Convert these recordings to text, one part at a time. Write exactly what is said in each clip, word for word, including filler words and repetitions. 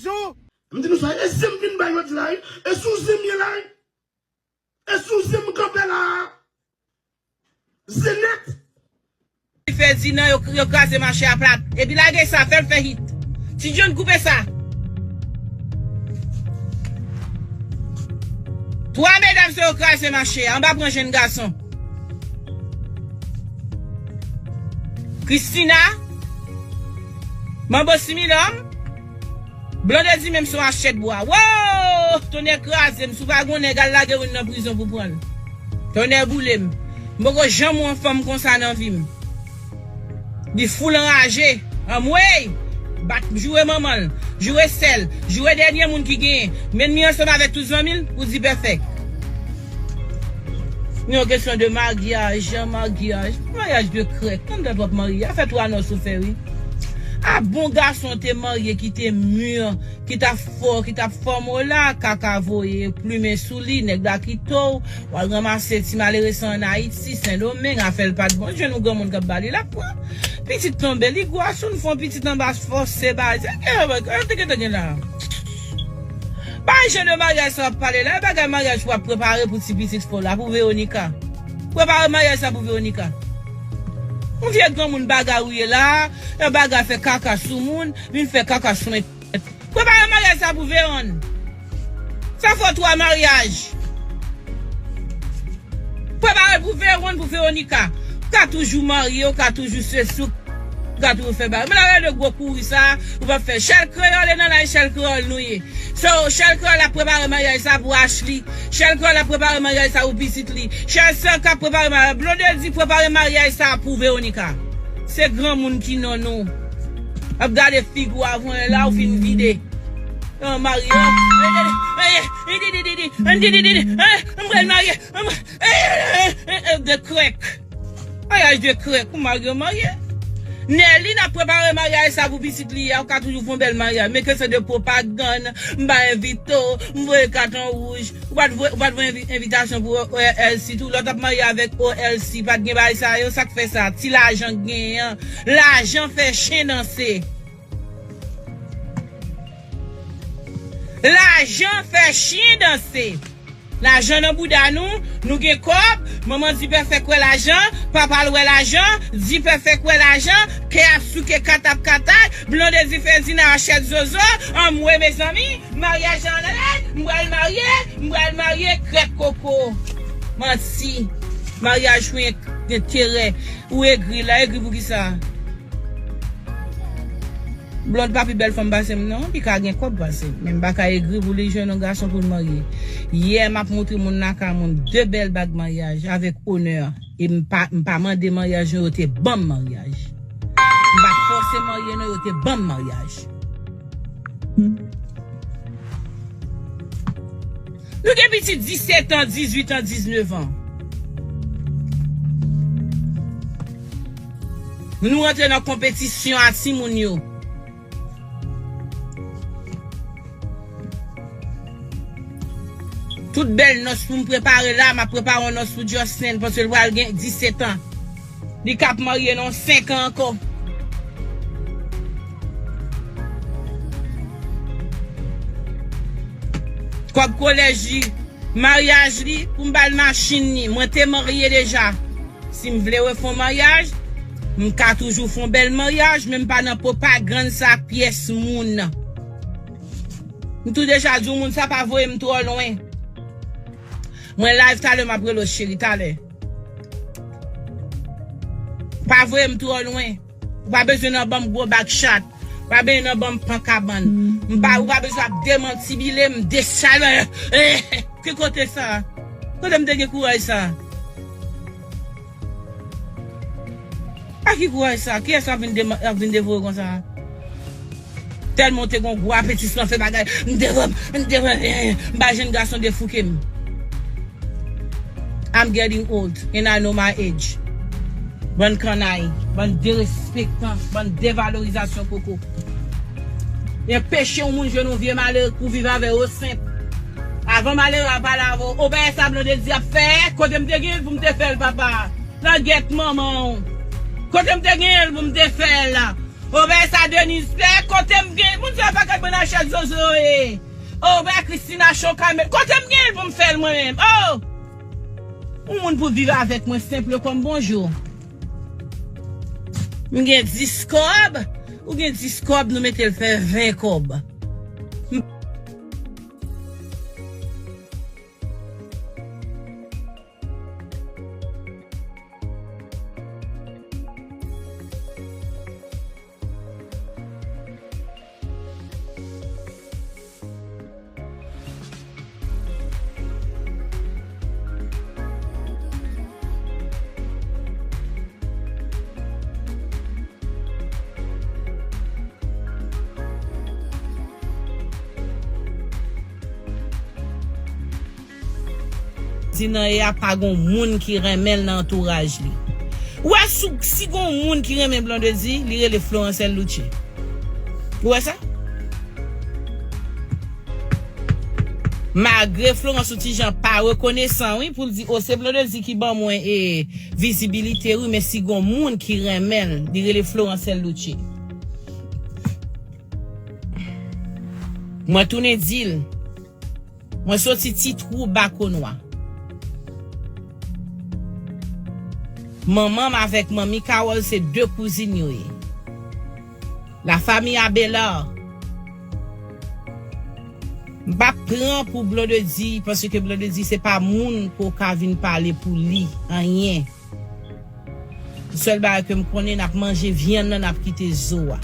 Tou. M di nou sa, e zen m vin bay jodi la, wi. E sou zen m ye la, wi. E sou zen m kanpe la. Zen nèt. Ferdinand, yo, yo kraze mache a plat. Epi lage sa, fè l fè hit. Ti John, koupe sa. Twa medam se yo kraze mache a. Anba pran jenn gason. Christina, Manbo Similòm, Blondedy menm se yon asyèt bwa. Wo! Tonnè kraze m, si w pa gon nèg, al lage youn nan prizon pou pran l. Tonnè boule m. M poko janm wè yon fanm konsa nan vi m. Li full anraje. Anmwey! Bat, joure manman l, joure sè l, joure dènye moun ki genyen. Mennen li ansanm avèk tout zanmi l pou di pèfèk. Yon kesyon de maryaj, maryaj, maryaj de krèk. Tande w ap marye, a fè twa nòs ou fè, wi. A bon gason te marye ki te mûr, ki t ap fò, ki t ap fòme w la, kaka voye, plimen sou li, nèg la kite w, w al ranmase ti malere sa ann Ayiti, Sendomeng, afè l pa t bon, jwenn yon granmoun k ap ba li l ap pran. Pitit tonbe, li gwo, a sou n fè yon pitit anba fòse, ba, se gen, gen, gen, gen la. Bay jan de maryaj sa w ap pale la, e bagay maryaj pou w ap prepare pou ti pitit fò la, pou Veronica. Prepare maryaj sa pou Veronica. Yon vye granmoun bagay ou ye la, yon bagay fè kaka sou moun, vin fè kaka sou mwen. Prepare maryaj sa pou Veron. Sa fè w twa maryaj. Prepare pou Veron, pou Veronica. Ou ka toujou marye, ou ka toujou sesi, ou ka toujou fè bagay. Men la, de gwo kouri sa, ou p ap fè. Chèl Kreyòl e nan lay Chèl Kreyòl nou ye. So, Chèl Kreyòl ap prepare maryaj sa pou Ashley. Chèl Kreyòl ap prepare maryaj sa pou pitit li. Chèl Sè k ap prepare maryaj. Blondedy prepare maryaj sa pou Veronica. Se granmoun ki non nou. Ap gade figi w avan e la ou fin vide. Yon marye. M pral marye. De krèk. Maryaj de krèk. Ou marye, ou marye. Nelly, n ap prepare maryaj sa pou pitit li a. Ou ka toujou fè yon bèl maryaj. Men ke se de pwopagann. M pa envite w. M voye kat an wouj. Ou pa t voye, ou pa t voye envi-, envitasyon pou O L C tou. Lè w t ap marye avèk O L C, pa t gen bagay sa yo. Sa k fè sa? Ti lajan k genyen an. Lajan fè chen danse. Lajan fè chen danse. Lajan nan bouda nou, nou gen kòb, manman di pèfèk wè lajan, papa l wè lajan, di pèfèk wè lajan, kè ap souke katap katay, Blondedy Ferdinand achèt zozo, anmwe mezanmi, maryaj la ann ale, m pral marye, m pral marye, krèk koko. Manti. Maryaj ou enterè, ou egri la, egri pou kisa? Blond pa pi bèl fanm pase m non, li ka gen kòb pase m, men m pa ka egri pou li jwenn yon gason pou l marye. Yè m ap montre moun lakay moun de bèl bag maryaj avèk onè, e m pa, m pa mande maryaj non, yo te ban m maryaj. M pa t fòse marye non, yo te ban m maryaj. Nou gen pitit disèt an, dizuit an, diznèf an. Nou rantre nan konpetisyon a timoun yo. Tout bèl nòs pou m prepare la, m ap prepare yon nòs pou Justin, paske l pral gen disèt an. Li k ap marye nan senk an ankò. Kòb kolèj li, maryaj li, pou m ba l machin li. Mwen te marye deja. Si m vle refè yon maryaj, m ka toujou fè yon bèl maryaj, men m pa nan pwopagann sa ak pyès moun. M tou deja di w moun sa pa voye m twò lwen. Mwen live talè, m ap rele w cheri talè. Pa voye m twò lwen. Ou pa bezwen nan ban m gwo bak chat. Ou pa bezwen nan ban m pan kabann. M pa, ou pa bezwen ap demantibile m, desalè. Eh, ki kote sa? Kote m te gen kouraj sa? A ki kouraj sa? Kiyès ap vin dema-, ap vin devore konsa? Tèlman w te gon gwo apeti san fè bagay. M te, m te, m pa jwenn gason defouke m. I'm getting old and I know my age. Bann kannay, bann derespektan, bann devalorizasyon koko. Enpeche yon moun jwenn yon vye malere pou viv avè yo senp. Avan malere a pale avè w, o bagay sa Blondedy ap fè, kote m te gen l pou m te fè l papa? Nan gèt manman w. Kote m te gen l pou m te fè l la? O bagay sa Denise fè, kote m gen Moun sa pa ka ban nan chèz zozo e. Oh, ben Christina Chokay, men kote m gen l pou m fè l mwen menm? Oh! Yon moun pou viv avèk mwen senp kòm bonjou. M gen dis kòb, ou gen dis kòb, nou mete l fè ven kòb. Di nan e a pa gon moun ki renmen l nan antouraj li. Ou wè, si, si gon moun ki renmen Blondedy, li rele Florence L Louche. Ou wè sa? Malgre Florence yon ti jan pa rekonesan, wi, pou l di, o, se Blondedy ki ban mwen e vizibilite, wi, men si gon moun ki renmen l, li rele Florence L Louche. Mwen tounen di l, mwen soti ti twou Bakonwa. Manman m avèk manmi Carole se de kouzin yo ye. La famille Abelard. M p ap pran pou Blondedy, paske Blondedy se pa moun ke w ka vin pale pou li anyen. Sèl bagay ke m konnen, n ap manje vyann nan, n ap kite zo a.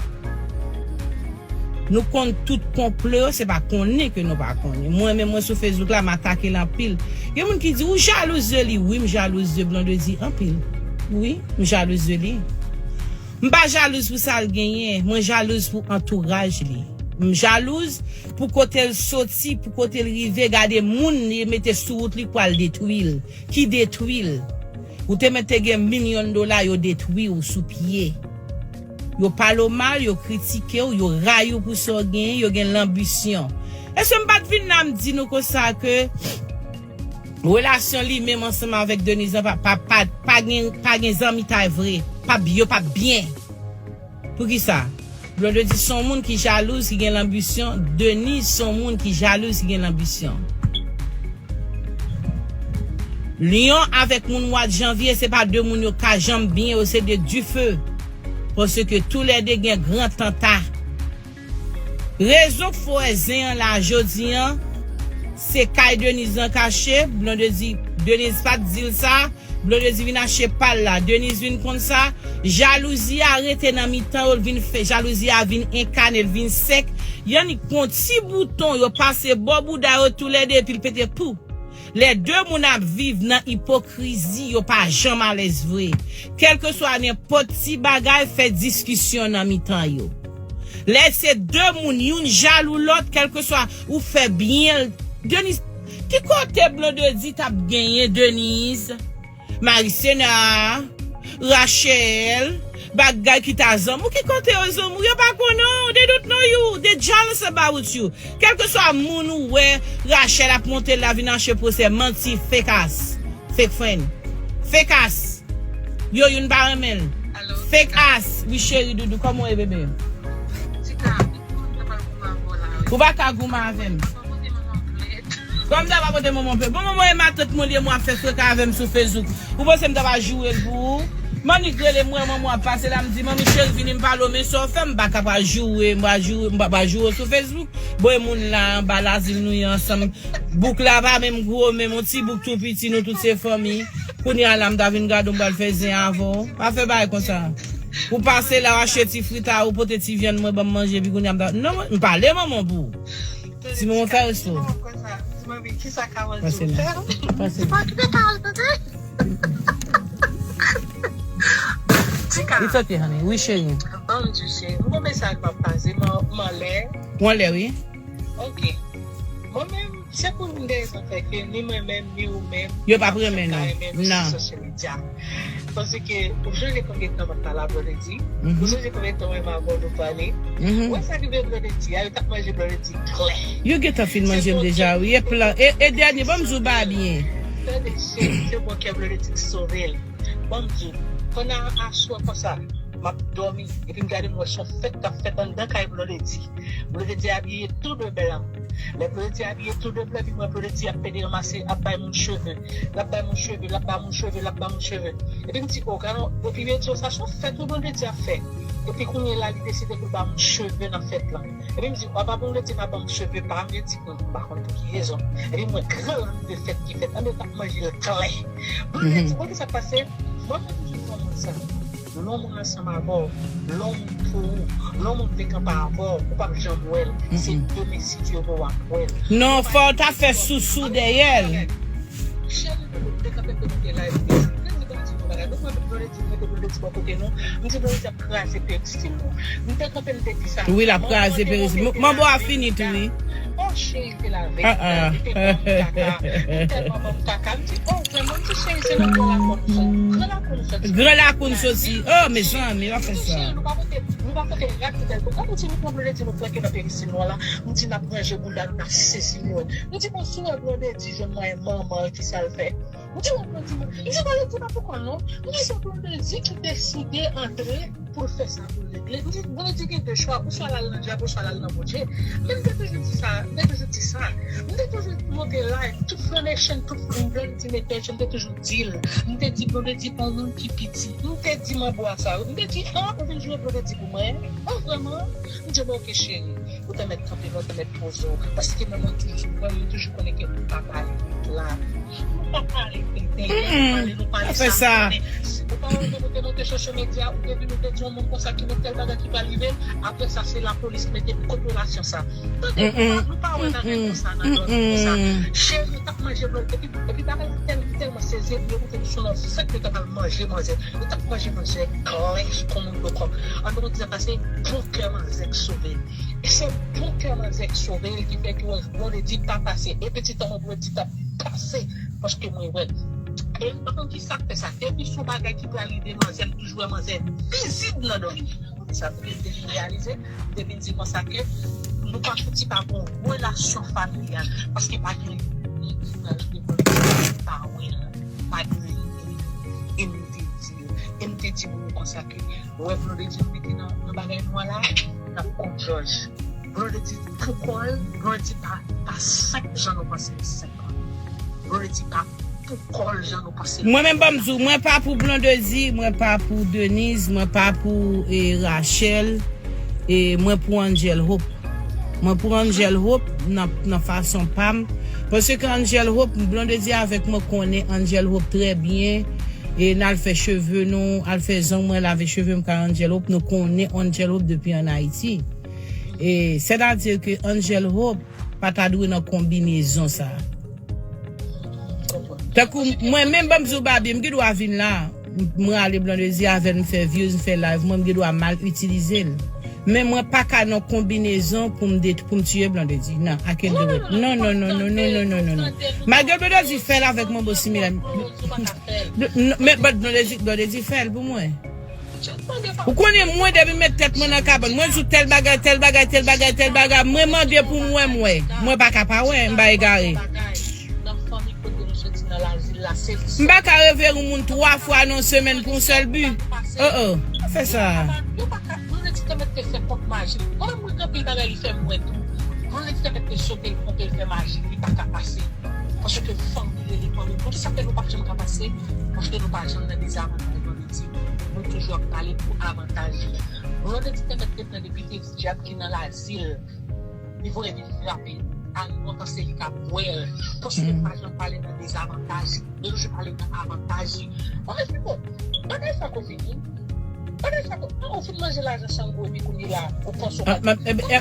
Nou konn tout konplo yo, se pa konnen ke nou pa konnen. Mwen menm, mwen sou Facebook la, m atake l anpil. Gen moun ki di, ou jalouz de li? Wi, m jalouz de Blondedy anpil. Wi, m jalouz de li. M pa jalouz pou sa l genyen, mwen jalouz pou antouraj li. M jalouz pou kote l soti, pou kote l rive, gade moun li mete sou wout li pou al detwi l, ki detwi l. Ou te mèt te gen milyon dola, yo detwi w sou pye. Yo pale w mal, yo kritike w, yo rayi w pou sa w genyen, yo gen lanbisyon. Èske m pa t vin la m di nou konsa ke relasyon li menm ansanm avèk Denise lan pa, pa, pa, pa gen, pa gen zanmitay vre? Pa, yo p ap byen. Poukisa? Blondedy se yon moun ki jalouz, ki gen lanbisyon. Denise se yon moun ki jalouz, ki gen lanbisyon. Lyon avèk moun mwa janvye, se pa de moun yo ka janm byen, yo se de dife. Paske toulède gen gran tanta. Rezon k fè w wè zen an la jodi an, se kay Denise lan k achte, Blondedy, Denise pa t di l sa, Blondedy vin achte pa l la. Denise vin konn sa. Jalouzi a rete nan mitan yo, l vin fè, jalouzi a vin enkane, l vin sèk. Y annik pran ti bouton, yo pase bò bouda yo toulède, epi l pete pou. Lè de moun ap viv nan ipokrizi, yo pa janm alèz vre. Kèlkeswa nenpòt ti bagay, fè diskisyon nan mitan yo. Lè se de moun, youn jalou lòt, kèlkeswa ou fè byen l. Denise, ki kote Blondedy t ap genyen Denise? Marisena, Rachel, bagay ki ta zanmi w, ki kote yo zanmi w, yo pa konnen w, they don't know you, they jealous about you. Kèlkeswa moun ou wè Rachel ap monte la vin achte pwosè, manti, fake ass, fake friend, fake ass. Yo youn pa renmen l. Fake ass, wi cheri doudou, kòman w ye bebe? Ou pa ka goumen avè m. Kòm sa pa pote manman w plè. Bon, manman e matant mwen li ye, mwen ap fè freka avè m sou Facebook. Ou panse m ta va joure l pou ou? Mannik rele m, wè manman w ap pase la, m di, manmi cheri, vini m pale w, men sa w fè, m pa ka pa joure, m pa joure, m pa pa joure w sou Facebook. Bon, e moun la, anba lazil nou ye ansanm. Bouk la pa menm gwo, menm yon ti bouk tou piti, nou tout se fanmi. Kounye a la, m ta vin gade w, m pral fè zen avè w. Pa fè bagay konsa. Ou pase la, w achte ti frita, ou pote ti vyann mwen, ban m manje, epi kounye a m ta, non, m pale manman w pou ou. Ti manman fè resto. Ti manman konsa, ti manmi, kisa ka manti w fè? Pase la. Pase la. Tika. It's okay, honey. Wi, cheri. Ban m di w, cheri. M gon mesaj m ap pase, m an, m anlè. Ou anlè, wi. Ok. Mwen menm, se pou m gen rezon fè ke ni mwen menm, ni ou menm, yo p ap renmen nou. Non. Sosyo medya. Paske, ou sonje konbyen tan m ap pale a Blondedy? Ou sonje konbyen tan mwen avè w nou pale? Ou wè sa k rive Blondedy a, yo t ap manje Blondedy klè. Yo gentan fin manje m deja, wi. E plan, e, e dènye, ban m di w bagay byen. Tande, cheri, se bon kè Blondedy k sove l. Ban m di w, pandan aswè konsa, M ap dòmi. Epi m gade, m wè se yon fèt k ap fèt anndan kay Blondedy. Blondedy abiye tou de blan. Lè Blondedy abiye tou de blan, epi m wè Blondedy ap pede ranmase, ap bay moun cheve. L ap bay moun cheve, l ap bay moun cheve, l ap bay moun cheve. Epi m di, o, gade, epi m di, sa se yon fèt wi Blondedy ap fè. Epi kounye a la, li deside pou l ba moun cheve nan fèt lan. Epi m di, apa Blondedy pa ban m cheve pa m? Yo di, m pa konn pou ki rezon. Epi m wè gran lanmide fèt ki fèt. Anben, t ap manje l klè. Blondedy, ou konn ki sa k pase? Mwen, mwen toujou di yon moun sa. Lè yon moun ansanm avè w, lè yon moun pou ou, lè yon moun vle kanpe avè w, ou p ap janm wè l. Se demen, si Dye vle, w ap wè l. Non, fò w ta fè sousou dèyè l. Cheri, nou te kanpe pou nou te live. Mwen di, bon, di nou bagay. Nou pran Blondedy, mete Blondedy bò kote nou. M di, Blondedy ap kraze peristil nou. M te kanpe, m te di sa. Wi, l ap kraze peristil. Manbo a fini tou, wi. Oh, cheri, te lave. Ah, ah. Li te ban m kaka. Li tèlman ban m kaka. M di, oh, vrèman, m di, cheri, se nan gran lakou nou sot. Gran lakou nou soti. Oh, mezanmi, pa fè sa. Cheri, nou pa pote, nou pa pote rad pou tèl. Gade, m di, nou pran Blondedy, nou flanke nan peristil nou an la. M di, n ap ranje bounda nou, n ap sezi nou. M di, bon, si w wè Blondedy jwenn mwayen manman l, ki sa l fè? M di, w ap di mwen. M di, Blondedy pa pou kò l non. M di, se Blondedy ki deside antre pou l fè sa pou l regle. M di, Blondedy gen de chwa, oswa l al nan dyab, oswa l al nan Bondye. Men m te toujou di sa, m te toujou di sa. M te toujou monte live, tout Flammation, tout Blondedy Metèl, m te toujou di l. M te di, Blondedy pa yon moun ki piti. M te di manbo a sa. M te di, an, ou vin jwe Blondedy pou mwen? An, vrèman? M di, bon, oke, cheri. Ou te mèt kanpe, ou te mèt poze w. Paske mwen, mwen toujou, mwen, mwen toujou konnen ke ou pa pale tout la. Nou pa pale tenten, nou pale, nou pale sa nou konnen. Ou pa wè lè nou te monte sosyo medya, ou te vin, ou te di yon moun konsa ki gen tèl bagay ki pral rive l, apre sa, se lapolis ki mete kote relasyon sa. Tande, nou pa, nou pa wè bagay konsa nan dòmi konsa. Cheri, yo t ap manje Blondedy, epi, epi bagay la tèl, li tèlman sezi, epi yo koute li sou nan fèt, yo t ap al manje manzè. Yo t ap manje manzè klè kon moun do kòb. An nou di sa pase, bon kè manzè k sove l. E se bon kè manzè k sove l ki fè ke w wè Blondedy pa pase. E pitit an mwen Blondedy t ap pase. Paske mwen wè l. E m pa konn ki sa k fè sa. Depi se yon bagay ki pral rive manzè, m toujou wè manzè vizib nan dòmi. Sa vle di li reyalize, depi di konsa ke nou pa fouti pa gon relasyon familyal. Paske pa gen moun ki pral devlope pa wè l. Pa gen moun. E m te di yo. E m te di moun konsa ke Ou wè Blondedy mete nan, nan bagay nwa la, n ap kont Jòj. Blondedy pou kò l, Blondedy pa, pa senp jan nou panse l senp. Blondedy pa pou kò l jan nou panse l. Mwen menm, ban m di w, mwen pa pou Blondedy, mwen pa pou Denise, mwen pa pou, e, Rachel, e mwen pou Angel Hope. Mwen pou Angel Hope nan, nan fason pa m. Paske Angel Hope, Blondedy avèk mwen konnen Angel Hope trè byen. E n al fè cheve nou, al fè zong mwen, lave cheve m kay Angel Hope, nou konnen Angel Hope depi ann Ayiti. E, sètadi ke Angel Hope pa ta dwe nan konbinezon sa. Tankou mwen menm, ban m di w, Babi, m gen dwa vin la, m, m rale Blondedy avè l, m fè views, m fè live, mwen, m gen dwa mal itilize l. Men mwen pa ka nan konbinezon pou m det-, pou m tiye Blondedy. Non, I can't do it. Non, non, non, non, non, non, non, non, non. Malgre Blondedy fè l avèk mwen, bon, similan. Non, non, men, but Blondedy, Blondedy fè l pou mwen. Ou konnen mwen, depi m met tèt mwen nan kabann, mwen di w tèl bagay, tèl bagay, tèl bagay, tèl bagay, mwen mande pou mwen, mwen. Mwen pa ka pa wè, m pa egare. Nan fanmi kote nou soti nan Lazil la, se li sèl. M pa ka revere yon moun twa fwa nan semèn pou yon sèl bi. Oh, oh, pa fè sa. Yo pa ka, Blondedy te mèt te fè kont maji. Mwen menm, mwen gen anpil bagay li fè m wè tou. Blondedy te mèt te sote l, konte l fè maji, li pa ka pase. Paske fanmi rele fanmi. Poukisa ke nou pa janm ka pase? Paske nou pa janm nan dezavantaj Blondedy. Nou toujou ap pale pou avantaj li. Blondedy te mèt te pran depi te di dyab ki nan Lazil. Li voye vin frape. Ariel panse li ka bwè l. Paske l pa janm pale nan dezavantaj li. Li toujou pale nan avantaj li. Mwen, epi bon, bagay sa ko fini. Bagay sa ko, ah, ou fin manje lajan Sango epi kounye la, ou panse w pa.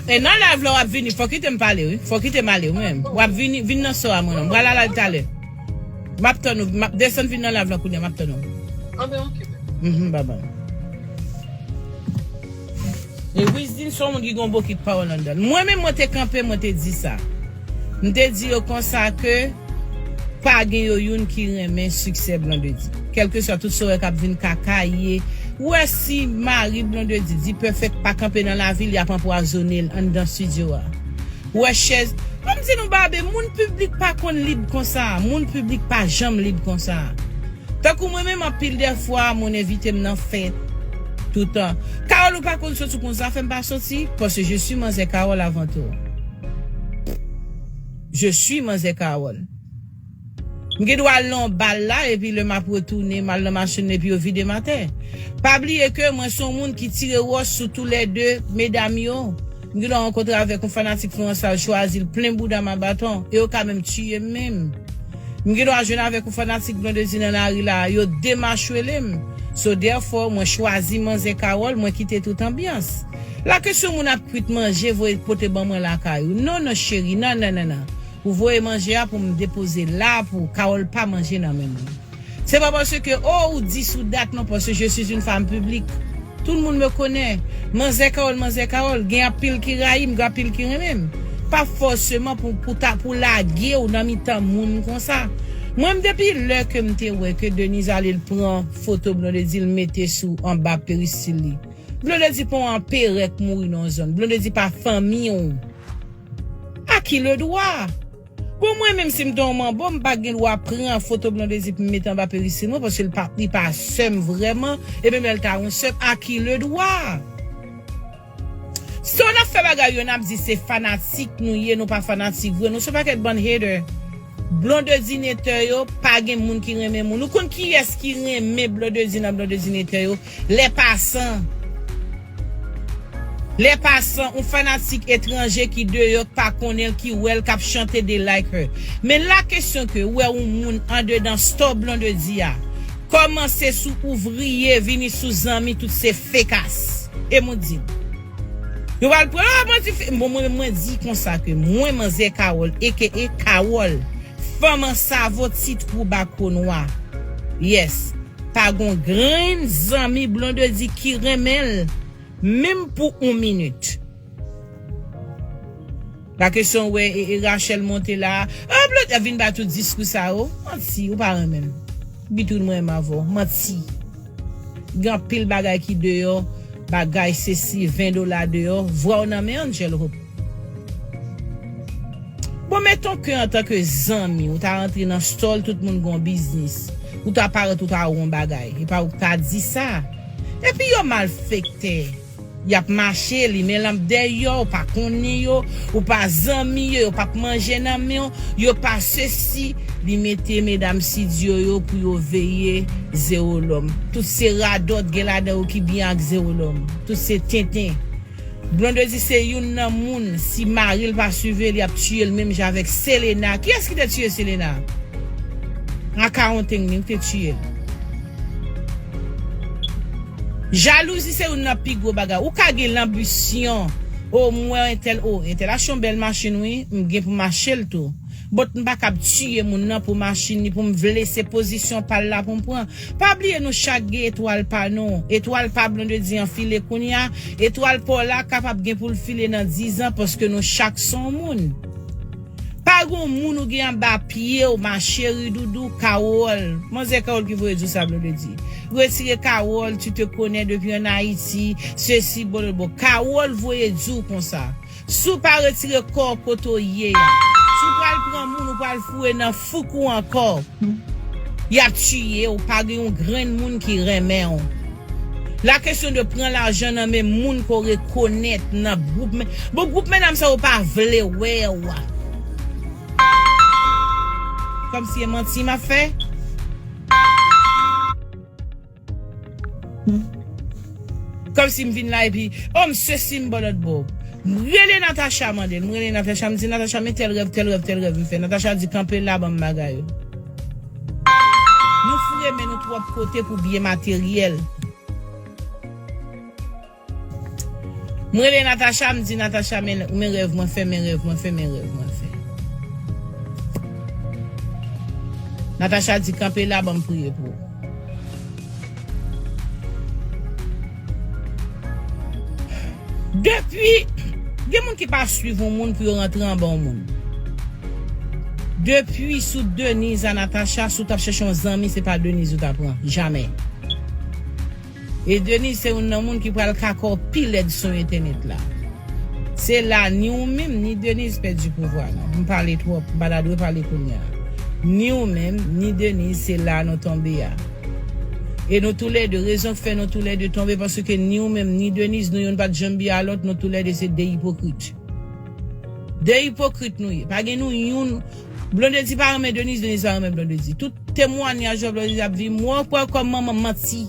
E nan live la w ap vini, fò kite m pale, wi. Fò kite m ale, wi, menm. W ap vini, vin nan sò a mwen, non. M pral al talè. M ap tann ou, m ap desann vin nan live la kounye a, m ap tann ou. Anben, oke, bebe. Mhm, bye bye. E Wisdin se yon moun ki gen yon bokit pawòl anndan l. Mwen menm, mwen te kanpe, mwen te di sa. M te di yo konsa ke pa gen yo youn ki renmen siksè Blondedy. Kèlkeswa tout sa w wè k ap vin kaka ye. Ou wè si mari Blondedy, D-Perfect, pa kanpe nan lavi l, y ap anpwazonnen l anndan estidyo a. Ou wè chèz. Ban m di nou, Babi, moun piblik pa konn lib konsa. Moun piblik pa janm lib konsa. Tankou mwen menm, anpil dè fwa, moun envite m nan fèt. Toutan. Carole, ou pa konn soti pou yon zafè m pa soti, paske je suis manzè Carole avant tout. Je suis manzè Carole. M gen dwa al nan yon bal la, epi lè m ap retounen, m al nan machin nan, epi yo vide m atè. Pa bliye ke mwen se yon moun ki tire wòch sou toulède medam yo. M gen dwa rankontre avèk yon fanatik Florence la, yo chwazi l plen bouda m a baton, e yo ka menm tiye m menm. M gen dwa jwenn avèk yon fanatik Blondedy nan lari la, yo demachwele m. So, therefore, mwen chwazi manzè Carole, mwen kite tout anbyans. La kesyon moun ap kwit manje, voye pote ban mwen lakay ou. Non, non, cheri, non, non, non, non. Ou voye manje a pou m depoze la, pou Carole pa manje nan men mwen. Se pa paske, oh, ou dis ou dat, non, paske je suis une femme publique. Tout moun me konnen. Manzè Carole, manzè Carole. Gen anpil ki rayi m, gen anpil ki renmen m. Pa fòseman pou, pou ta, pou lage w nan mitan moun konsa. Mwen, m depi lè ke m te wè ke Denise ale l pran foto Blondedy, l mete sou anba peristil li. Blondedy pa yon anperè k mouri nan yon zòn. Blondedy pa fanmi w. À qui le droit? Bon, mwen menm, si m te yon manbo, m pa gen dwa pran foto Blondedy pou m mete anba peristil mwen, paske li pa, li pa sè m vrèman, e menm lè l ta yon sè m, à qui le droit? So, n ap fè bagay yo, n ap di se fanatik nou ye, nou pa fanatik vre, nou se pakèt bann hater. Blondedy hater yo, pa gen moun ki renmen moun. Ou konn kiyès ki renmen Blondedy nan Blondedy hater yo? Lèpasan. Lèpasan, yon fanatik etranje ki deyò, k pa konnen l, ki wè l, k ap chante they like her. Men la kesyon ke ou wè yon moun andedan store Blondedy a, kòmanse sou ouvriye, vini sou zanmi, tout se fekas. E m di, yo pral pran, ah, mwen di, fe-, bon, mwen, mwen di konsa ke mwen, manzè Carole, A K A Carole, fanm an savo, ti twou bako nwa. Yes. Pa gon grenn zanmi Blondedy ki renmen l, menm pou yon minit. La kesyon, wè, e, e Rachel monte la, ah, Blondedy vin ba tout diskou sa yo. Manti, ou pa renmen m. Bitoun mwen renmen avè w. Manti. Gen anpil bagay ki deyò, bagay sesi, ven dola deyò, vwa w nan men Angel Hope. Bon, meton ke antanke zanmi, ou ta rantre nan store, tout moun gon biznis. Ou ta parèt, ou ta wè yon bagay. E pa ou k ta di sa. Epi yo malfektè. Y ap mache, li men l ap dèyè w, ou pa konnen yo, ou pa zanmi yo, yo p ap manje nan men w, yo pa sesi. Li mete medam estidyo yo pou yo veye Zewolòm. Tout se radòt gen ladan yo ki byen ak Zewolòm. Tout se tenten. Blondedy se youn nan moun, si mari l pa swiv li, ap tiye l menm jan avèk Selena. Kiyès ki te tiye Selena? Akawonting li te tiye l. Jalouzi se youn nan pi gwo bagay. Ou ka gen lanbisyon. O, m wè entèl, o, entèl achte yon bèl machin, wi. M gen pou m achte l tou. But m pa kab tiye moun nan pou machin li, pou m vle se pozisyon pa l la pou m pran. Pa bliye nou chak gen etwal pa nou. Etwal pa Blondedy an file kounye a. Etwal pa w la kapab gen pou l file nan diz an paske nou chak se yon moun. Pa gon moun ou gen anba pye w, ma chérie doudou, Carole. Manzè Carole ki voye di w sa, Blondedy. Retire Carole, tu te connais depuis en Haïti, ceci, bololbo. Carole voye di w konsa. Si w pa retire kò w kote w ye a, si w pral pran moun, ou pral foure nan fouk ou ankò. Y ap tiye w, pa gen yon grenn moun ki renmen w. La kesyon de pran lajan nan men moun ke w rekonèt nan gwoup men, bon, gwoup medam sa yo pa vle wè w. Kòmsi e manti m ap fè. Kòmsi m vin la epi, o, m sesi, m bò lòt bò. M rele Natacha, mande l. M rele Natacha, m di, Natacha, men tèl rèv, tèl rèv, tèl rèv m fè. Natacha di, kanpe la, ban m bagay yo. Nou foure men nou twòp kote pou byen materyèl. M rele Natacha, m di, Natacha, men, men rèv mwen fè, men rèv mwen fè, men rèv mwen fè. Natacha di, kanpe la, ban m priye pou ou. Depi, gen moun ki pa swiv yon moun pou yo rantre anba yon moun. Depi sou Denise a Natacha, si w t ap chèche yon zanmi, se pa Denise ou t ap pran. Jamè. E Denise se youn nan moun ki pral kaka w pi lèd sou entènèt la. Se la, ni ou menm, ni Denise pèdi pouvwa nou. M pale twòp, m pa ta dwe pale kounye a. Ni ou menm, ni Denise, se la nou tonbe a. E nou toulède, rezon k fè nou toulède tonbe, paske ni ou menm, ni Denise, nou youn pa t janm byen a lòt, nou toulède se de ipokrit. De ipokrit nou ye. Pa gen nou youn. Blondedy pa renmen Denise, Denise pa renmen Blondedy. Tout temwanyaj yo Blondedy ap viv, mwen kwè kòm manman manti.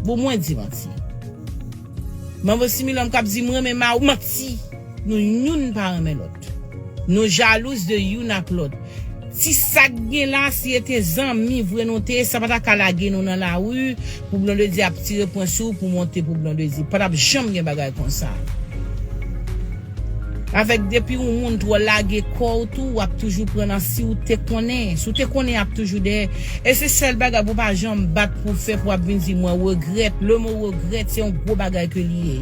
Bon, mwen di manti. Manbo Similòm k ap di m renmen ma ou, manti. Nou youn pa renmen lòt. Nou jalouz de youn ak lòt. Si sa k gen la, si e te zanmi vre nou te ye, sa pa ta ka lage nou nan lari pou Blondedy ap tire pwen sou ou pou monte pou Blondedy. Pa t ap janm gen bagay konsa. Avèk depi yon moun twò lage kò w tou, w ap toujou pran nan si w te konnen. Si w te konnen, y ap toujou dèyè. E se sèl bagay pou w pa janm bat pou w fè pou w ap vin di mwen regrèt. Le mo regrèt, se yon gwo bagay ke li ye.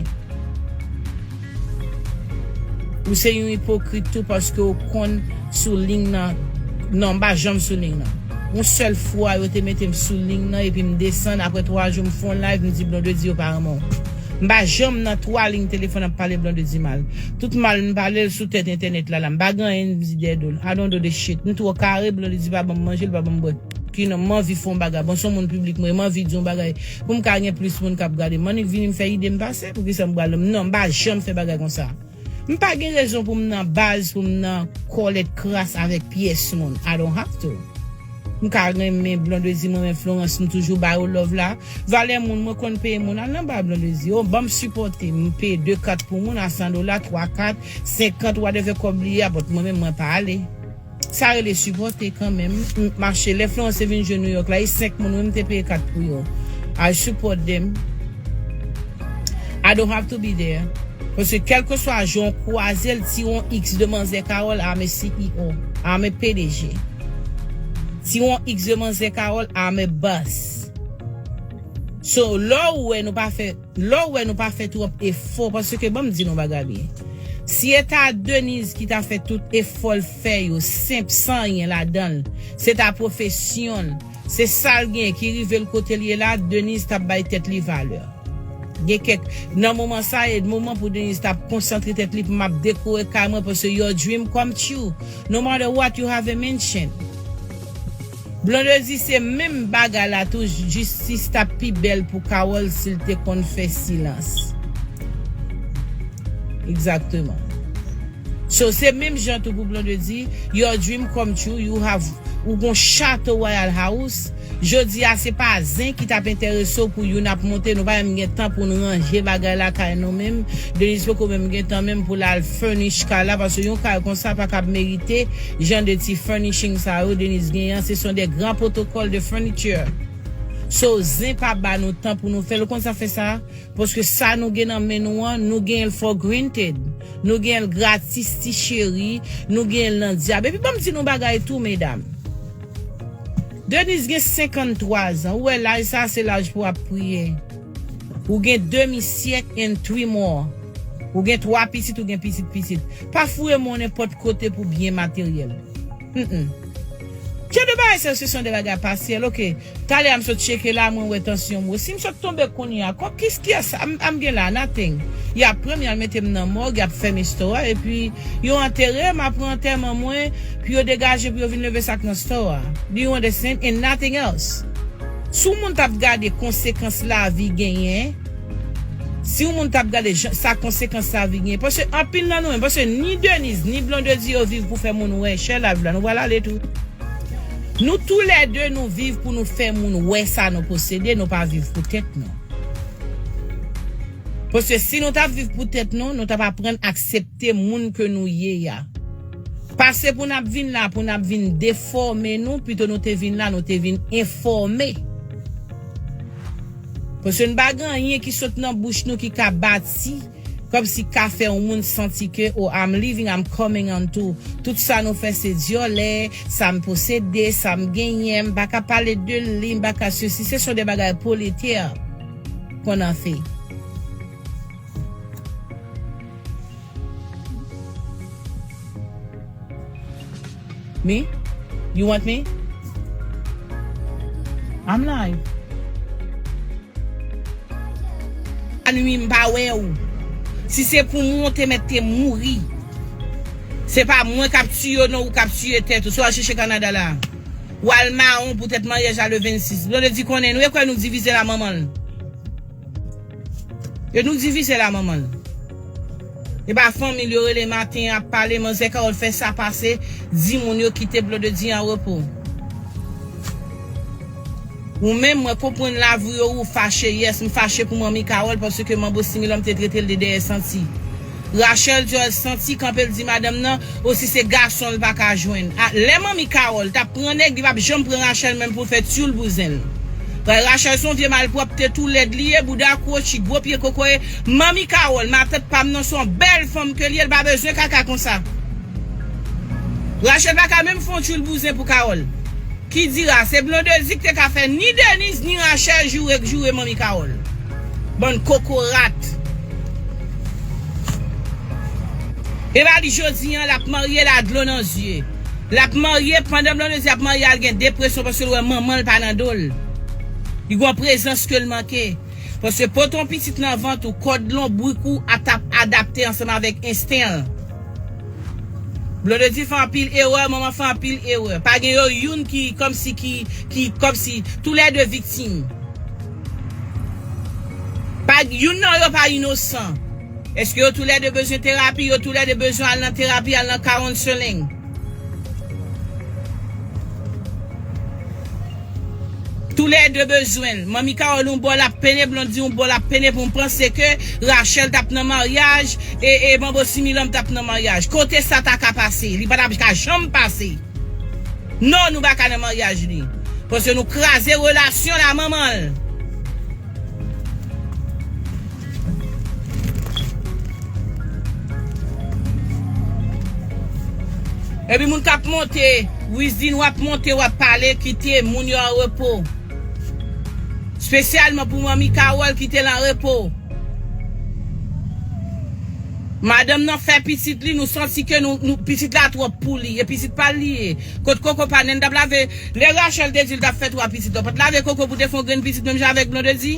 Ou se yon ipokrit tou paske w konn sou liy nan. Non, m pa janm sou liy nan. Yon sèl fwa yo te mete m sou liy nan epi m desann, apre twa jou m fè yon live, m di Blondedy yo pa renmen w. M pa janm nan twa liy telefòn ap pale Blondedy mal. Tout mal m pale l sou tèt entènèt la la. M pa gen anyen m di dèyè do l. I don't do this shit. M twò kare, Blondedy pa ban m manje, l pa ban m bwè. Ki non, m anvi fè yon bagay. Bon, se yon moun piblik mwen, m anvi di yon bagay. Pou m ka gen plis moun k ap gade m. Annik vini m fè ide m pase, poukisa m pral, non, m pa janm fè bagay konsa. M pa gen rezon pou m nan baz, pou m nan kòlèt kras avèk pyès moun. I don't have to. M ka renmen Blondedy, m renmen Florence, m toujou ba yo love la. Valè moun, mwen konn peye moun, al nan ba Blondedy. Yo, ban m sipòte, m peye de kat pou moun a san dola, twa kat, senkant, whatever kòb li ye a, but mwen menm, mwen pa ale. Sa rele sipòte kanmenm. M mache, lè Florence te vin jwe New York la, e senk moun wi m te peye kat pou yo. I support them. I don't have to be there. Paske kèlkeswa jan w kwaze l, ti yon X de manzè Carole, I'm a C E O, I'm a P D G. Ti yon X de manzè Carole, I'm a boss. So, lè w wè nou pa fè, lè w wè nou pa fè twòp efò, paske ban m di nou bagay byen. Si e ta Denise ki ta fè tout efò l fè yo, senp, san anyen ladan l, se ta pwofesyon l, se sa l gen ki rive l kote l ye la, Denise t ap bay tèt li valè. Gen kèk, nan moman sa, e moman pou Denise t ap konsantre tèt li pou m ap dekore kay mwen, paske your dream come true. No matter what, you have a mansion. Blondedy se menm bagay la tou, jistis t ap pi bèl pou Carole si l te konn fè silans. Egzakteman. So, se menm jan tou pou Blondedy, your dream come true, you have, ou gon chato Royal House. Jodi a, se pa zen ki t ap enterese w pou youn ap monte, nou pa menm gen tan pou n ranje bagay lakay nou menm. Denise poko menm gen tan menm pou l al furnish kay la, paske yon kay konsa pa ka ap merite jan de ti furnishing sa yo Denise genyen an, ce sont des grands protocoles de furniture. So, zen pa ba nou tan pou nou fè l. Ou konn sa fè sa? Paske sa nou gen nan men nou an, nou genyen l for granted. Nou genyen l gratis, ti cheri, nou genyen l nan dyab. Epi ban m di nou bagay tou, medam. Denise gen senkanntwa zan. Ou wè laj sa, se laj pou ap priye. Ou gen demi syèk and three more. Ou gen twa pitit, ou gen pitit pitit. Pa foure men w nenpòt kote pou byen materyèl. Mm-mm. Jan de bagay sa yo, se son de bagay pasyèl, oke. Talè a m sot tcheke la, mwen wè tansyon m wo. Si m sot tonbe kounye a, kòb kis kiyès a m, a m gen la? Nothing. Y ap pran m, y al mete m nan mòg, y ap fèmen store a, epi yo antere m, apre antèman mwen, pou yo degaje, pou yo vin leve sa k nan store a. Do you understand? And nothing else. Si yon moun t ap gade konsekans lavi genyen, si yon moun t ap gade jan, sa konsekans lavi genyen, paske anpil nan nou menm, paske ni Denise, ni Blondedy yo viv pou fè moun wè chè lavi la, nou pral ale tou. Nou toulède nou viv pou nou fè moun wè sa nou posede, nou pa viv pou tèt nou. Paske si nou t ap viv pou tèt nou, nou t ap aprann aksepte moun ke nou ye a. Pase pou n ap vin la, pou n ap vin defòme nou, pito nou te vin la, nou te vin enfòme. Paske n pa gen anyen ki sot nan bouch nou ki ka bati, kòmsi ka fè yon moun santi ke, oh, I'm leaving, I'm coming on too. Tout sa nou fè se dyòlè, sa m posede, sa m genyen, m pa ka pale de li, m pa ka sesi, se son de bagay poletè konn an fè. Me? You want me? I'm live. Annwi m pa wè w. Si se pou mwen, w te mèt te mouri. Se pa mwen k ap tiye w, non, ou k ap tiye tèt ou. Si w al chèche Kanada la. W al mawon poutèt maryaj la le vennsis. Blondedy konnen nou, e kwè nou divize la manman l. E nou divize la manman l. E pa fanmi l yo rele maten ap pale, manzè Carole fè sa pase, di moun yo kite Blondedy an repo. Ou menm, mwen konprann lavi w, ou fache, yes, m fache pou manmi Carole paske manbo Similòm te trete l de dèyè santi. Rachel George santi kanpe l di madanm nan, o si se gason l pa ka jwenn. A, lè manmi Carole t ap pran nèg, li p ap janm pran Rachel menm pou l fè tyoul bouzen l. Rachel se yon vye malpwòpte tou lèd li ye, bouda kwochi, gwo pye kokoye. Manmi Carole, matant pa m nan se yon bèl fanm ke l ye, l pa bezwen kaka konsa. Rachel pa ka menm fè yon tchoul bouzen pou Carole. Ki dira, se Blondedy ki te ka fè ni Denise ni Rachel joure, joure manmi Carole. Bann kokorat. Epi li jodi an, l ap marye, l a dlo nan zye. L ap marye, pandan Blondedy ap marye, al gen depresyon paske l wè manman l pa nan do l. Li gen yon prezans ke l manke. Paske pote yon pitit nan vant ou, kòd lonbrik ou a t ap adapte ansanm avèk ensten l. Blondedy fè anpil erè, manman fè anpil erè. Pa gen yo youn ki kòmsi ki, ki kòmsi toulède viktim. Pa youn nan yo pa inosan. Èske yo toulède bezwen terapi? Yo toulède bezwen al nan terapi, al nan counseling. Toulède bezwen l. Manmi Carole yon bò l ap pene, Blondedy yon bò l ap pene pou m panse ke Rachel t ap nan maryaj e, e manbo Similòm t ap nan maryaj. Kote sa ta ka pase? Li pa t ap ka janm pase. Non, nou pa ka nan maryaj li. Paske nou kraze relasyon la manman l. Epi moun k ap monte, Wizdin w ap monte, w ap pale, kite moun yo an repo. Espesyalman pou manmi Carole, kite l an repo. Madanm nan fè pitit li, nou santi ke nou, nou pitit la twòp pou li, e pitit pa l li ye. Kot koko pa n, n t ap lave, lè Rachel te di l t ap fè twa pitit, ou pa t lave koko pou te fè yon grenn pitit menm jan avèk Blondedy?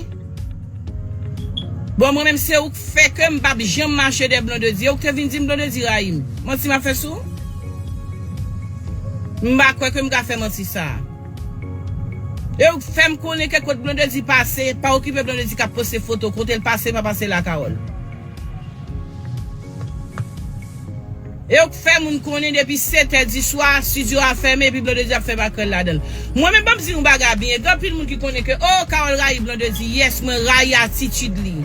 Bon, mwen menm se ou k fè ke m p ap janm mache dèyè Blondedy. E ou k te vin di m Blondedy rayi m. Manti m ap fè sou ou? M pa kwè ke m ka fè manti sa a. E ou k fè m konnen ke kot Blondedy pase, pa okipe Blondedy k ap poste foto, kote l pase, pa pase la, Carole. E yo k fè moun konnen depi sèt è di swa, estidyo a fèmen, epi Blondedy ap fè makrèl ladan l. Mwen menm, ban m di yon bagay byen, gen anpil moun ki konnen ke, oh, Carole rayi Blondedy. Yes, mwen rayi atitid li.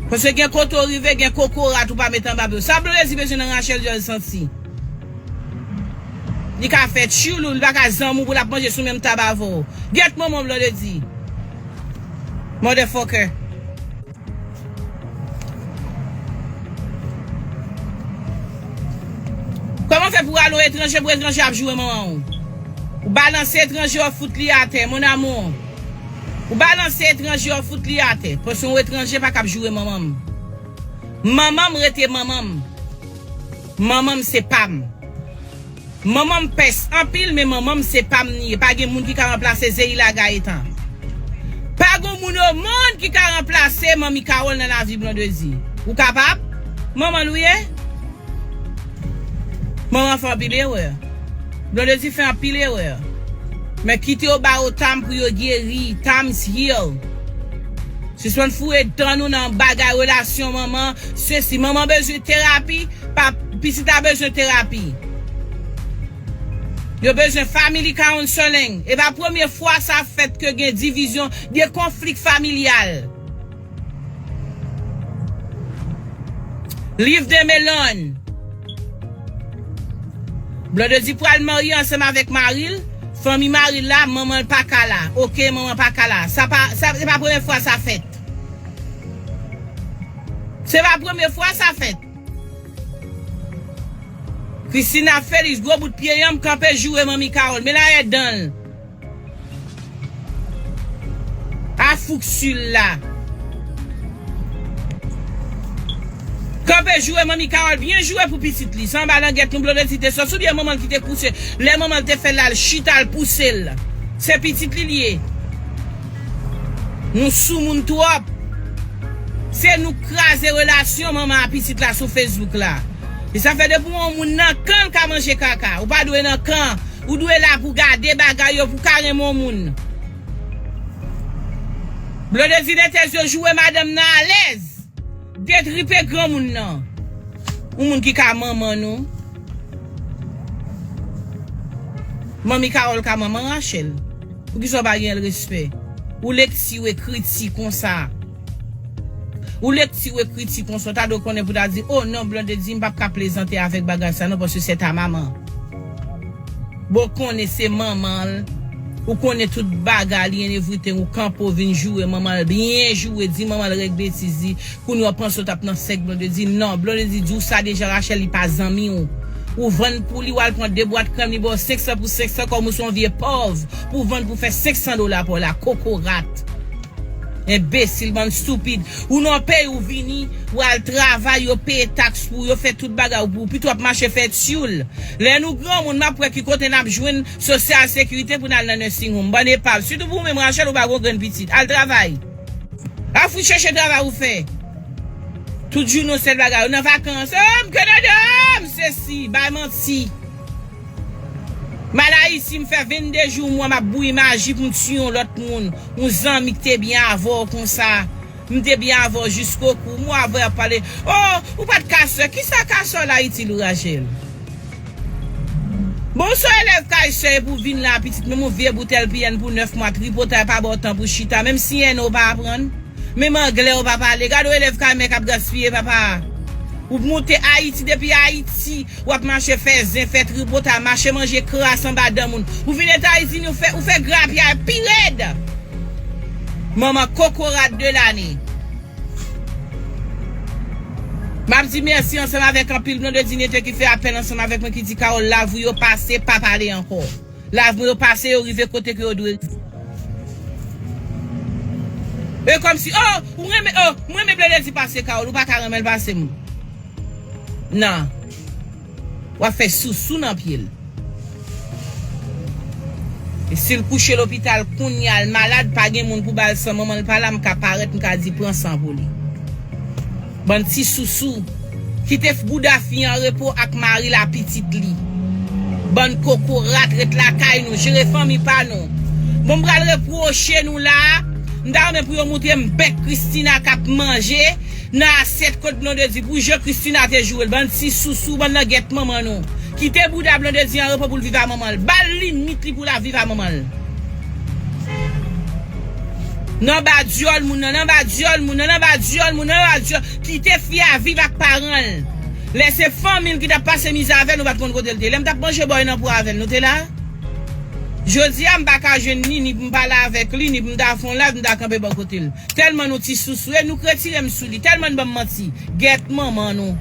Paske gen kote w rive, gen kokorat ou pa met anba pye w. Sa Blondedy bezwen nan Rachel George santi? Li ka fè tchoulou, li pa ka zanmi w pou l ap manje sou menm tab avè w. Gyèt manman w, Blondedy. Motherfucker. Kòman fè pou w al yon etranje, pou etranje ap joure manman w? Ou balanse etranje, w fout li atè, mon amour. Ou balanse etranje, w fout li atè. Paske yon etranje pa kab joure manman m. Manman m rete manman m. Manman m se pa m. Manman m pès anpil, men manman m se pa m li ye. Pa gen moun ki ka ranplase Zeila Gaétan. Pa gen moun o monn ki ka ranplase Manmi Carole nan lavi Blondedy. Ou kapab? Manman l ou ye? Manman fè anpil erè. Blondedy fè anpil erè. Men kite yo ba yo tam pou yo geri. Times heal. Sispann foure dan nou nan bagay relasyon manman. Sesi, manman bezwen terapi, pa, pitit la bezwen terapi. Yo bezwen family counseling. E pa premye fwa sa fèt ke gen divizyon, gen konflik familyal. Leave them alone. Blondedy pral marye ansanm avèk mari l. Fanmi mari l la, manman l pa ka la. Oke, manman pa ka la. Sa pa, sa, se pa premye fwa sa fèt. Se pa premye fwa sa fèt. Christina Félix, gwo bout pye yanm, kanpe joure Manmi Carole. Men la e dan l. A fouk sil la. Kanpe joure Manmi Carole, byen joure pou pitit li. Sa anba langèt nou Blondedy te sòs oubyen manman l ki te kouse. Lè manman l te fè l al chita l pouse l. Se pitit li l ye. Nou soumoun twòp. Se nou k kraze relasyon manman a pitit la sou Facebook la. E sa fè depi yon moun nan kan l ka manje kaka. Ou pa dwe nan kan. Ou dwe la pou gade bagay yo, pou ka renmen yon moun. Blondedy Nètèz yo joure madanm nan alèz. Detripe granmoun nan. Yon moun ki ka manman nou. Manmi Carole ka manman Rachel. Poukisa w pa gen l respè? Ou lekti, ou ekriti konsa. Ou lekti, ou ekriti konsa. Ou ta dwe konnen pou ta di, "Oh non, Blondedy, m p ap ka plezante avèk bagay sa non, paske se ta maman." Bon, konnen se manman l. Ou konnen tout bagay li and everything. Ou kanpe, ou vin joure manman l. Byen joure, di manman l rèk betiz li. Kounye a w panse w t ap nan sèk Blondedy. Non, Blondedy di w sa deja, Rachel, li pa zanmi w. Ou vann pou li, w al pran de bwat krèm, li ba w senk san pou senk san, kòm ou se yon vye pòv. Pou w vann pou fè senk san dola pa w la, kokorat. Enbesil, bann stupid. Ou nan peyi w vini, w al travay, yo peye taks pou w, yo fè tout bagay pou w. Pito w ap mache fè tyoul. Lè nou granmoun, m ap wè ki kote n ap jwenn sosyal sekirite pou n al nan nursing home. Bann epav. Sitou pou ou menm, Rachel, ou pa gon grenn pitit. Al travay. Afouch chèche travay ou fè. Tout jounen yon sèl bagay. Ou nan vakans. Oh, m Kanada, m sesi. Bay manti. M al Ayiti, m fè vennde jou, mwa, m ap bouyi maji pou m tiye yon lòt moun. Yon zanmi ki te byen avè w konsa. M te byen avè w jiskokou. M wè avè w ap pale. Oh, ou pa t ka sè. Kisa ka sè w la itil ou, Rachel? Bon, se yon elèv kay sè pou vin la, pitit, menm yon vye boutèl piyèn pou nèf mwa, tripotay pa ba w tan pou chita, menm si en ou pa aprann. Menm anglè ou pa pale. Gade yon elèv kay mè k ap gaspiye, papa. Ou moute Ayiti, depi Ayiti, w ap mache fè zen, fè tripotay, mache manje kras anba dan moun. Ou vin Etazini, ou fè, ou fè grapyay pi rèd. Manman kokorat de lane. M ap di mèsi ansanm avèk anpil Blondedy Nètèz ki fè apèl ansanm avèk mwen, ki di, "Carole, lavi w yo pase, pa pale ankò. Lavi w yo pase, yo rive kote ke yo dwe rive." E kòmsi, oh, ou renmen, oh, m renmen Blondedy pase Carole, ou pa ka renmen l pase m. Non. W ap fè sousou nan pye l. E si l kouche lopital kounye a, l malad, pa gen moun pou ba l san, manman l pa la, m ka parèt, m ka di, "Pran san pou li." Bann ti sousou. Kite bouda fi an repo ak mari l a pitit li. Bann kokorat, ret lakay nou, jere fanmi pa nou. Bon, m pral repwoche nou la. M ta renmen pou yo moutre m bèk Christina k ap manje nan asyèt kot Blondedy pou jan Christina te joure l. Bann ti sousou, bann langèt manman nou. Kite bouda Blondedy an repo pou l viv a manman l. Ba l limit li pou l ap viv a manman l. Nan ba dyòl moun nan, nan ba dyòl moun nan, nan ba dyòl moun nan, nan ba dyòl. Kite fi a viv ak paran l. Lè se fanmi l ki t ap pase mizè avè l, nou pa t konn kote l te ye. Lè m t ap manje bòy nan po avè l, nou te la? Jodi a, m pa ka jwenn li, ni pou m pale avèk li, ni pou m ta fè yon live, m ta kanpe bò kote l. Tèlman nou ti sousou, e nou k retire m sou li, tèlman n ban m manti. Gèt manman nou.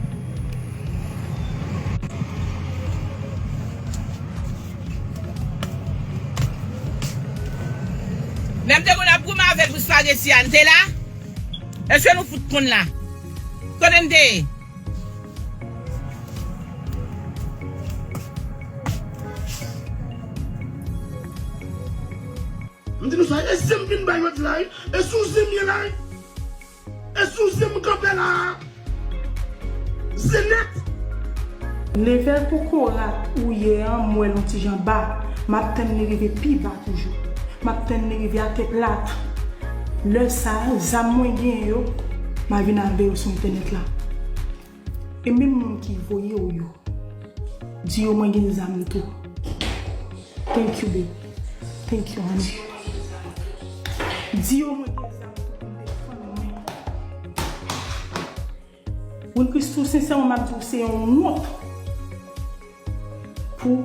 Lè m te konn ap goumen avè l pou spageti a, n te la? Èske nou fout konn la? Kote n te ye? M di nou sa, e zen m vin bay jodi la, wi. E sou zen m ye la, wi. E sou zen m kanpe la. Zen nèt. Level kokorat ou ye an, m wè l yon ti jan ba. M ap tann li rive pi ba toujou. M ap tann li rive atè plat. Lè sa a, zam mwen genyen yo, m a vin avè yo sou entènèt la. E menm moun ki voye w yo, di yo mwen gen zam tou. Thank you, babe. Thank you, honey. Di yo mwen gen zam tou pou m defann mwen. Wilchrist, tou sensèman, m ap di w, se yon wont pou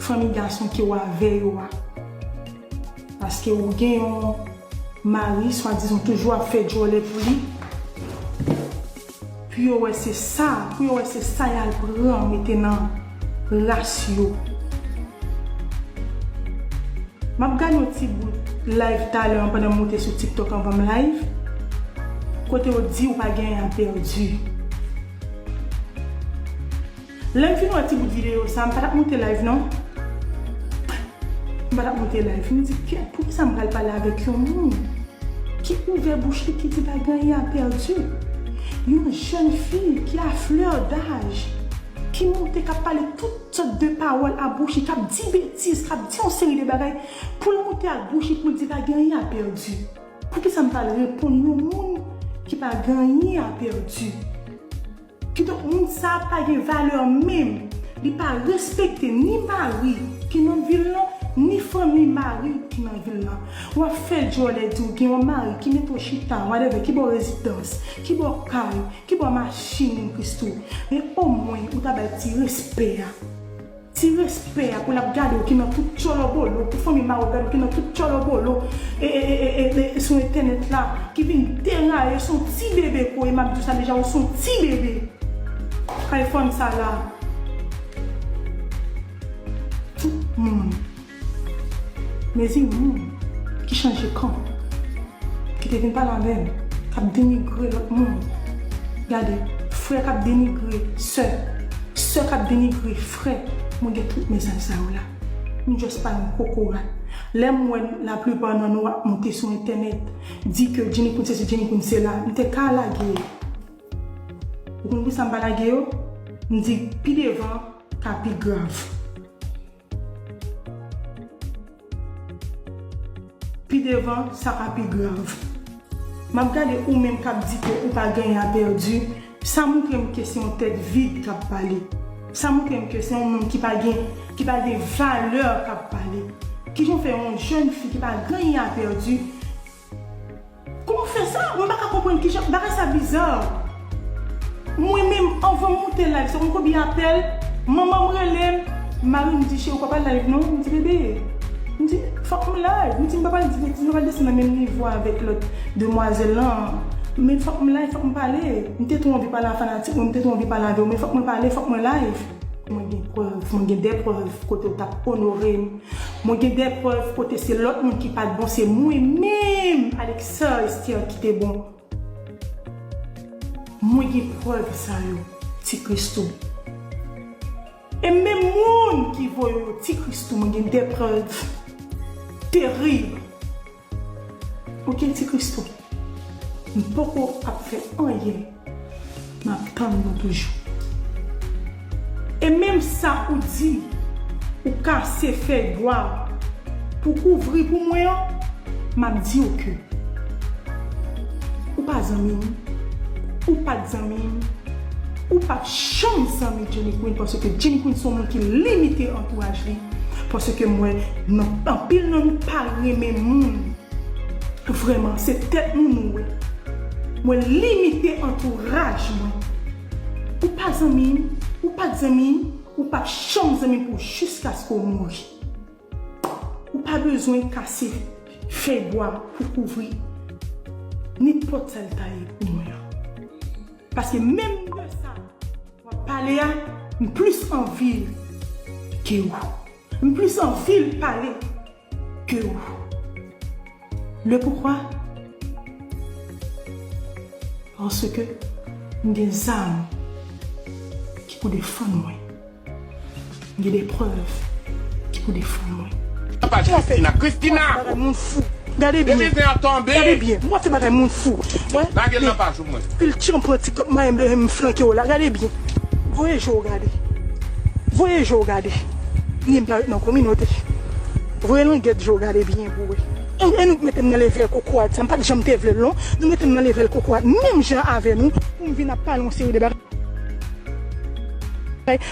fanmi gason ke w avè yo a. Paske ou gen yon mari, swadizan, toujou ap fè djòlè pou li. Pou yo wè se sa, pou yo wè se sa y al pran mete nan ras yo. M ap gade yon ti bout live talè an pandan m moute sou TikTok anvan m live. Kote yo di ou pa gen anyen a pèdi. Lè m fin wè ti bout videyo sa, m pa t ap moute live non. M pa t ap moute live. M di, "Kèt, poukisa m pral pale avèk yon moun ki ouvè bouch li, ki di pa gen anyen a pèdi?" Yon jèn fi ki a flè daj, ki monte, k ap pale tout sòt de pawòl a bouch li, k ap di betiz, k ap di yon seri de bagay, pou l monte ak bouch li, pou l di pa gen anyen a pèdi. Poukisa m pa al reponn yon moun ki pa gen anyen a pèdi? Kidonk, moun sa a pa gen valè menm. Li pa respekte ni mari ki nan vil lan, ni fanmi mari ki nan vil lan. W ap fè djòlè di w gen yon mari ki mete w chita, whatever, ki ba w rezidans, ki ba w kay, ki ba w machin, Christoo. Men omwen, ou ta bay ti respè a. Ti respè a pou l ap gade w ki nan tout tchòlòbolo, pou fanmi mari w gade w ki nan tout tchòlòbolo, e, e, e, e, e, e, sou entènèt la, ki vin deraye, se yon ti bebe ko, e m ap di w sa deja, ou se yon ti bebe. Kay fanm sa la. Tout moun. Mezi moun ki chanje kan, ki te vin pale avè m, k ap denigre lòt moun. Gade, frè k ap denigre sè, sè k ap denigre frè. Mwen gen tout mesaj sa yo la. M just pa yon kokorat. Lè m wè laplipa nan nou ap monte sou entènèt, di ke Jenny Queen sesi, Jenny Queen sela, m te ka lage yo. Ou konn poukisa m pa lage yo? M di pi devan ka pi grav. Pi devan, sa ka pi grav. M ap gade ou menm k ap di ke ou pa gen anyen a pèdi, sa montre m ke se yon tèt vid k ap pale. Sa montre m ke se yon moun ki pa gen, ki pa gen valè k ap pale. Kijan w fè yon jèn fi ki pa gen anyen a pèdi, kòman w fè sa? Mwen pa ka konprann kijan bagay sa biza. Mwen menm, anvan m moute live, se konn konbyen apèl, manman m rele m, mari m di, "Cheri, ou pa pral live non." M di, "Bebe," m di, "fòk m live." M di, "M pa pral di betiz, m pa pral desann nan menm nivo avèk lòt demwazèl lan. Men fòk m live, fòk m pale." M te twò anvi pale a fanatik mwen, m te twò anvi pale avè w, men fòk mwen pale, fòk mwen live. Mwen gen prèv, mwen gen de prèv kote w t ap onore m. Mwen gen de prèv kote se lòt moun ki pa t bon, se mwen menm, Alexa Esther, ki te bon. Mwen gen prèv sa yo, ti Christoo. E menm moun ki voye yo, ti Christoo, mwen gen de prèv terib. Ok, ti Christoo. M poko ap fè anyen. M ap tann nou toujou. E menm sa ou di, ou kase fèy bwa pou kouvri pou mwen an, m ap di w ke ou pa zanmi m, ou pa t zanmi m, ou p ap janm zanmi Jenny Queen, paske Jenny Queen se yon moun ki limite antouraj li, paske m wè nan, anpil nan nou pa renmen moun. Vrèman, se tèt nou nou wè. Mwen limite antouraj mwen. Ou pa zanmi m, ou pa t zanmi m, ou p ap janm zanmi m pou jiskaske w mouri. Ou pa bezwen kase fèy bwa pou kouvri nenpòt sa l ta ye pou mwen an. Paske menm de sa w ap pale a, m plis anvi l ke ou. M plis anvi l pale ke ou. Le poukwa? Paske m gen zam ki pou defann mwen. M gen de prèv ki pou defann mwen. Apa Christina, Christina! Bagay moun fou. Gade byen. Depi zen an tonbe. Gade byen. Mwen fè bagay moun fou. Mwen. Lage l nan paj ou mwen. Pil tchanpan TikTok mwen m flanke w la. Gade byen. Voye je w gade. Voye je w gade. Ni m pa ret nan kominote. Voye langèt je w gade byen pou wè. E, e nou mete m nan level kokorat sa. M pa t janm te vle l non. Nou mete m nan level kokorat. Menm jan avè nou. Pou m vin ap pale yon seri de bagay.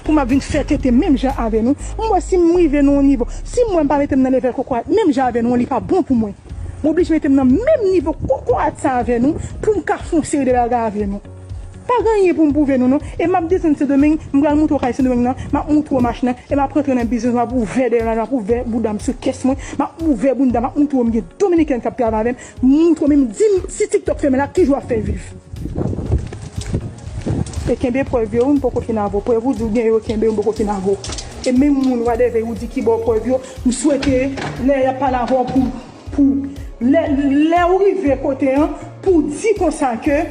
Pou m ap vin fè tenten menm jan avè nou. M wè si m rive nan yon nivo. Si m wè m pa mete m nan level kokorat menm jan avè nou, li pa bon pou mwen. M oblije mete m nan menm nivo kokorat sa avè nou pou m ka fè yon seri de bagay avè nou. Pa gen anyen pou m pwouve nou non. E m ap desann Sendomeng, m pral montre w kay Sendomeng nan, m ap montre w machin nan, e m ap rantre nan biznis, m ap ouvè dèyè m la, m ap ouvè bouda m sou kès mwen, m ap ouvè bouda, m ap montre w m gen Dominikèn k ap travay avè m, m montre w menm di m si TikTok fèmen la, ki jan w ap fè viv. E kenbe prèv yo, wi, m poko fin avè w. Prèv ou di w gen yo, kenbe yo, m poko fin avè w. E menm moun, whatever, ou di ki ba w prèv yo, m swete lè y ap pale avè w pou, pou, lè, lè ou rive kote an, pou w di konsa ke,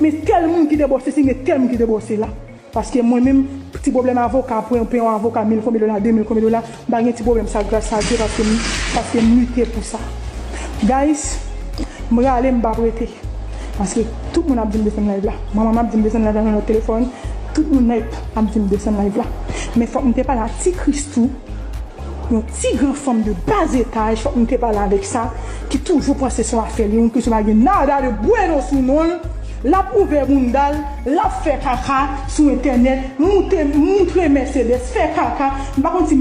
men tèl moun ki te ba w sesi, men tèl moun ki te ba w sela. Paske mwen menm, ti pwoblèm avoka, pou yon, pou yon avoka mil konbyen dola, de mil konbyen dola, m pa gen ti pwoblèm sa, gras a Dye, paske m, paske m lite pou sa. Guys, m rale, m p ap rete. Paske tout moun ap di m desann live la. Manman m ap di m desann live la nan lòt telefòn. Tout moun nèt ap di m desann live la. Men fòk m te pale a ti Christoo, yon ti granfanm de bas étage, fòk m te pale avèk sa, ki toujou panse se yon afè li, yon Christoo pa gen nada de bueno sou non l. L ap ouvè bounda l, l ap fè kaka sou entènèt, moute, moutre Mercedes, fè kaka. M pa konn si